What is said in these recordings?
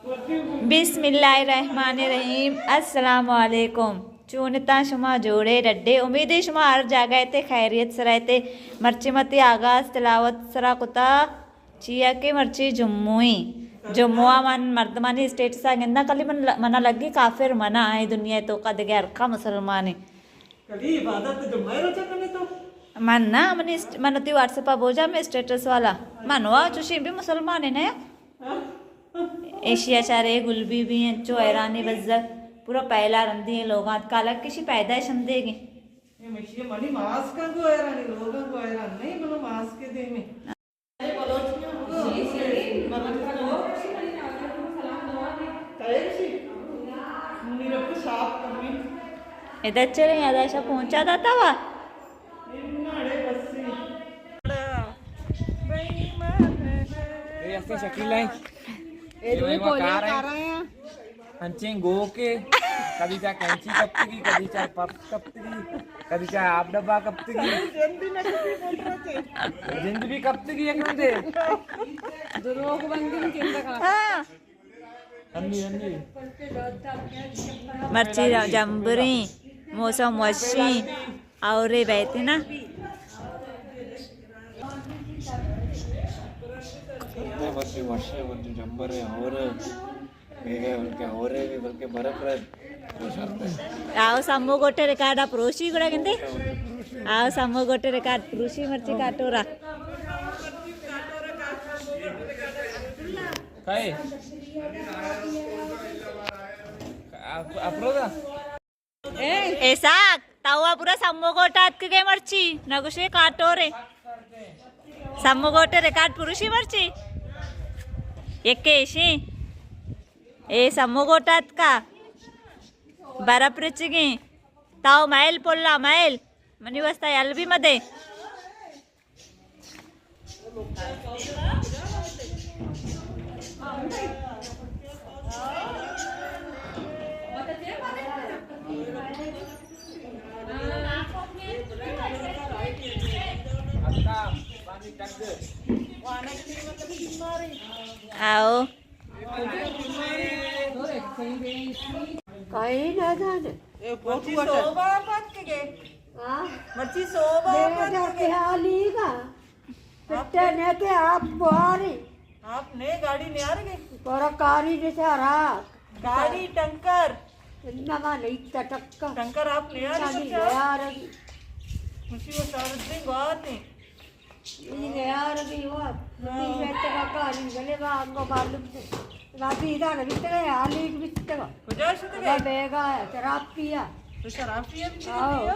بسم اللہ الرحمن الرحیم۔ السلام علیکم۔ چون اتاں شما؟ جوڑے ڈڈے؟ امیدے شما ہر جاگہ تے خیریت سرا تے۔ مرچی متی آغاز تلاوت سرا کتا، چیا کہ مرچی جمعویں۔ جمعہ من مردمانی اسٹیٹس آ گنداں، کلی من، منا لگی کافر منا آئی دنیا تو کا دگہ ہر کا مسلمانی۔ کدی عبادت جمعہ روچہ کنے تو؟ من نا، منی اسٹ-، من تی واٹس ایپ آ بوجا میں اسٹیٹس والا۔ من وا چوشیں بھی مسلمان ہے نا۔ ایشیا چارے گل بی بی انچو حیرانی بزگ۔ پورا پہلا رندی ہیں لوگاں کالک کشی پیدائش ہم دے گی۔ یہ مشی منی ماسک کو حیرانی، لوگاں کو حیران نہیں، منو ماسک دے میں۔ ادھر چلیں، ادھر سے پہنچا داتا وا۔ اے اسے شکیل ہیں۔ اے دوئیں بھائی وہ کار ہیں۔ کار ہیں۔ انچیں گوکے، کدی چا کینچی کپتگی، کدی چا پرس کپتگی، کدی چا آپ ڈبہ کپتگی۔ جند بھی کپتگی یک رندے۔ دروغ بندی جند کا۔ ہاں۔ Honey, honey. مرچی جمبریں، موسم وشیں، اور بیتے نا۔ مرچی وشیں، مرچی جمبریں، اور بیگہ بلکہ ہورے بھی بلکہ برف رہ۔ آؤ سمو گوٹے ریکارڈ آ پروشی گڑا گندے۔ آؤ سمو گوٹے ریکارڈ پروشی مرچی کاٹورا۔ کائے؟ اپ-، اپرودا؟ اسحاق، تاوا پورا سمو گوٹا اتکگے مرچی، نگوشے کاٹورے۔ سمو گوٹے ریکارڈ پروشی مرچی۔ یکے ایشی۔ اے سمو گوٹا اتکا۔ برف رچگیں۔ تاو مائل پلا مائل۔ منی واسطہ یل بھی مدے۔ آؤ۔ کئی نہ جانے۔ اے مرچی سوبا پتکگے۔ ہاں۔ مرچی سوبا پتکگے۔ حالی گا۔ پٹے نے تے آپ بواری۔ آپ نے گاڑی نیارگے۔ پورا کاری بیچارہ۔ گاڑی ٹنکر۔ انما نہیں ٹٹکا۔ ٹنکر آپ نیارگے۔ نیارگی۔ مشی وہ سارے دن گواتے۔ ای نیارگی ہوا، ہاں۔ تی بیت کا کاری گلے با انگو معلوم سے۔ با بیدا نہ بیت گئے، حالی بیت گئے۔ کجا شد گئے؟ بیگا ہے، شراب پیا۔ تو شراب پیا بھی آؤ۔ پیا؟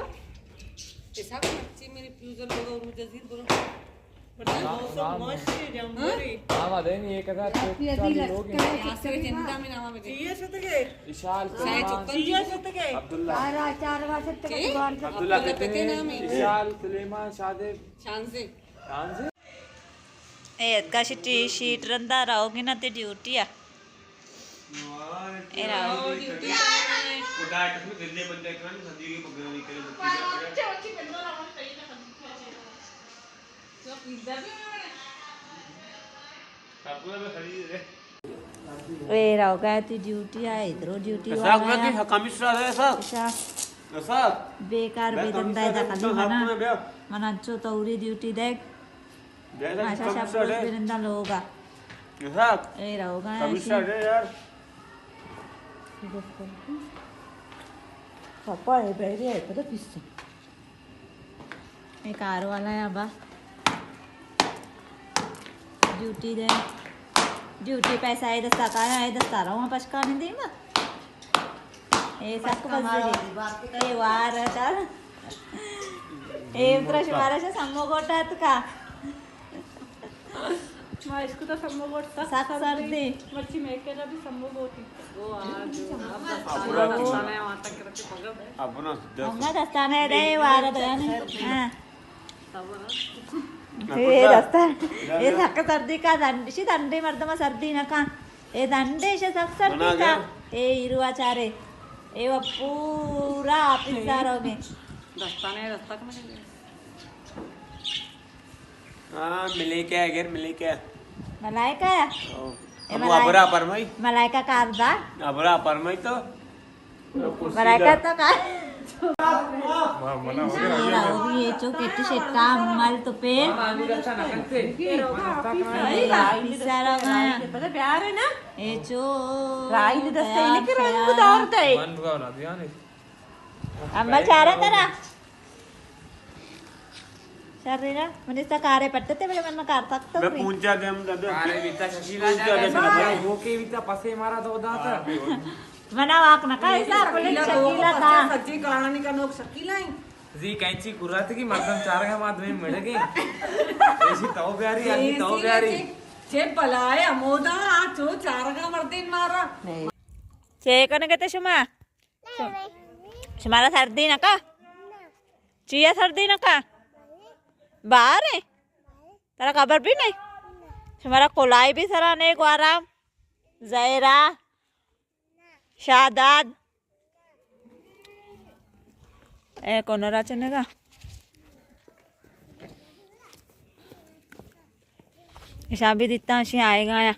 ایسا کو مرچی میری پیوزر لوگا اور مجھے زیر بولو۔ بڑا موسم ماشی جمبوری۔ آوا دینی ایک ہزار چالیس لوگ ہیں۔ آسرے جندہ میں نامہ بجے۔ جیے شد گئے۔ اشال، سلمان، جیے شد گئے۔ عبداللہ۔ چار، چار بار شد گئے۔ عبداللہ کتے ہیں؟ اشال، سلیمان، شادب۔ شانزے۔ شانزے۔ اے اتکا شٹی شیٹ رندا راوگی نا تے ڈیوٹی آ۔ اے راو۔ اے راو گئے تی ڈیوٹی آ، ادھرو ڈیوٹی والا آ۔ کمیشنر ہے سر۔ اچھا۔ سر۔ بیکار بے دندا ہے دخلی منا۔ من انچو توری ڈیوٹی دیکھ۔ ماشا شپ روز برندہ لوگا۔ اے روگا کمیشنر ہے یار۔ پاپا ہے، بہرے ہے، پتہ پیسے۔ اے کار والا ہے ابا۔ ڈیوٹی دے۔ ڈیوٹی پیسہ اے دستا کا، اے دستا رہا ہوں پشکانے دیما۔ اے سک بزگی۔ اے وار چار۔ اے اترا شمارا شا سمو گوٹا اتکا۔ ما اسکو تا سمو گوٹا۔ سک سردی۔ مرچی میں کہنا بھی سمو گوٹی۔ اپنا دستانے دے وار دے۔ ہاں۔ اے دستا۔ اے سک سردی کا دنڈ، شی دنڈے مردم سردی نہ کا۔ اے دنڈے شے سک سردی کا۔ اے ایروا چارے۔ اے وہ پورا آفس سارو گے۔ دستانے دستا کم۔ ہاں، ملائکہ ہے، غیر ملائکہ ہے۔ ملائکہ ہے؟ او۔ ہمو ابرا پرمائی۔ ملائکہ کار دا۔ ابرا پرمائی تو۔ ملائکہ تو کار۔ یہ چو کٹ شٹا مل تو پہ۔ پیسا رہا۔ یہ چو۔ رائی دے دستے نے کہ رنگ دار دے۔ امبل چارا ترا۔ شرے نا، منی سا کارے پٹتے بلے من کار تک تو میں پونچا دے ہم دادا۔ کارے بیتا شکیلا پونچا دے نا بھائی۔ وہ کے بیتا پسے مارا تو داتا۔ منا واک نہ کا ایسا پولیس شکیلا تا۔ سچی کہانی کا نوک شکیلا ہی۔ زی کینچی کرات کی مردم چارگا ما دویں مڑ گئے۔ ایسی تو بیاری، ایسی تو بیاری۔ چے بلائے امودا آ چو چارگا مردین مارا۔ چے کنے کتے شما؟ شمارا سردی نہ کا؟ چیا سردی نہ کا؟ باہر ہے؟ ترا خبر بھی نہیں؟ شمارا کلائی بھی سرا نہیں گوارا۔ زہرا، شاداد، اے کونرا چنگا۔ ایشاں بھی دیتا، ایشی آئے گا یا۔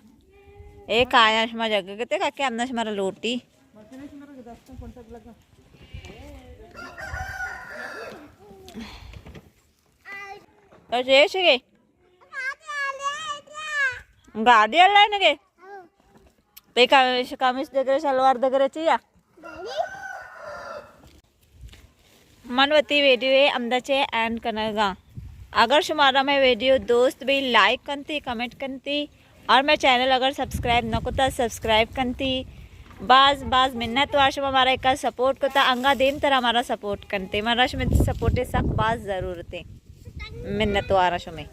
اے کایا شما جگہ کتے کا کہ ہم نہ شمارا لوٹی۔ تو چے شگے؟ گاڑی اللہ نگے؟ تے کمیس دگرے، شلوار دگرے چیا؟ من وتی ویڈیو ء ہمدا چہ اینڈ کنگا۔ اگر شمارا مئے ویڈیو دوست بی، لائک کنتی، کمنٹ کنتی اور مئے چینل اگر سبسکرائب نہ کتا، سبسکرائب کنتی۔ باز باز منت وار، شما مارا ایک سپورٹ کتا، انگا دیم ترا مارا سپورٹ کنتی۔ مارا شمے سپورٹ سک باز ضرورت ہے۔ منت وار شمے۔